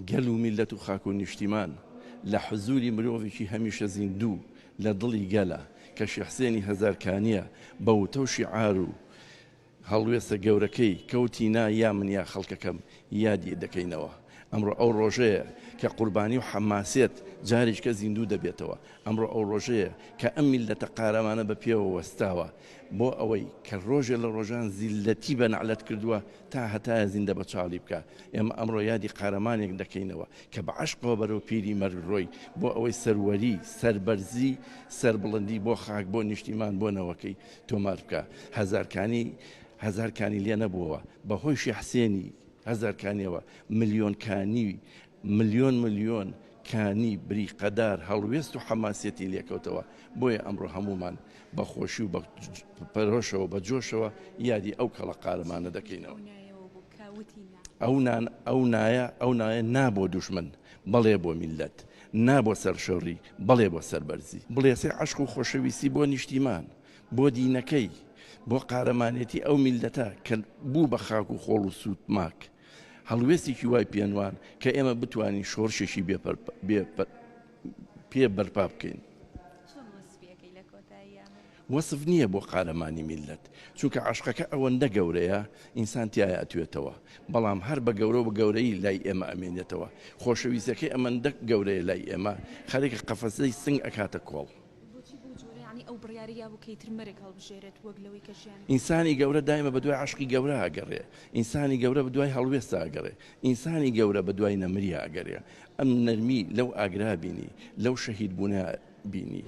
گەل و میللەت و خاک و نیشتیمان لە حزوری مرۆڤێکی هەمیشە زیندوو لە دڵی گەلە کە شێخ حسێنی هەزارکانیە بە وتە و شیعار و هەڵوێستە گەورەکەی کەوتی نا یا من یا خەڵکەکەم یادی دەکەینەوە. ئەمڕۆ ئەو ڕۆژەیە کە قوربانی و حەماسێت جارێکە زیندوو دەبێتەوە. ئەمڕۆ ئەو ڕۆژەیە کە ئەم میللەتە قارەمانە بە پێوە وەستاوە بۆ ئەوەی کە ڕۆژێ لە ڕۆژان زیللەتی بە نەعلەت کردووە تا هەتایە زیندە بە چاڵی بکا. ئێمە ئەمڕۆ یادی قارەمانێک دەکەینەوە کە بە عەشقەوە بەرەو پیری مەرگ ڕۆی بۆ ئەوەی سەروەری، سەربەرزی، سەربڵندی بۆ خاک، بۆ نیشتیمان، بۆ نەوەکەی تۆمار بکا. هەزارکانی هەزارکانی لێ نەبووەوە. بە هۆی شێخ حسێنی هەزارکانیەوە ملیۆن کانی ملیۆن ملیۆن کانی بریقەدار هەڵوێست و حەماسیەتی لێکەوتەوە. بۆیە ئەمڕۆ هەموومان بە خۆشی و بە پەرۆشەوە بە جۆشەوە یادی ئەو کەڵە قارەمانە دەکەینەوە. ئەو ئەو نایە ئەو نایە نا بۆ دوژمن بەڵێ بۆ میللەت، نا بۆ سەرشۆڕی بەڵێ بۆ سەربەرزی. بڵێسەی عەشق و خۆشەویستی بۆ نیشتیمان، بۆ دینەکەی، بۆ قارەمانێتی ئەو میللەتە کە بوو بە خاک و خۆڵ و سووتماک، هەڵوێستێکی وای پێنوان کە ئێمە بتوانین شۆڕشێکی بێ پێ بەرپا بکەین. چۆن وەسفی ئەکەی لە کۆتاییا؟ وەسف نییە بۆ قارەمانی میللەت، چونکە عەشقەکە ئەوەندە گەورەیە ئینسان تیایا ئەتوێتەوە، بەڵام هەر بە گەورە و بە گەورەیی لای ئێمە ئەمێنێتەوە، خۆشەویستیەکەی ئەمەندە گەورەیە لای ئێمە خەریکە قەفەسەی سنگ ئەکاتە کۆڵ. بۆچی بەو جۆرە یانی ئەو بڕیارەی یابوو کە ئیتر مەرگ هەڵبژێرێت وەک لەوەی کە ژیانی. ئینسانی گەورە دایمە بەدوای عەشقی گەورە ئەگەڕێ، ئینسانی گەورە بەدوای هەڵوێستا ئەگەڕێ، ئینسانی گەورە بەدوای نەمریا ئەگەرێ، ئەم نەرمی لەو ئاگرا بینی، لەو شەهید بوونە بینی.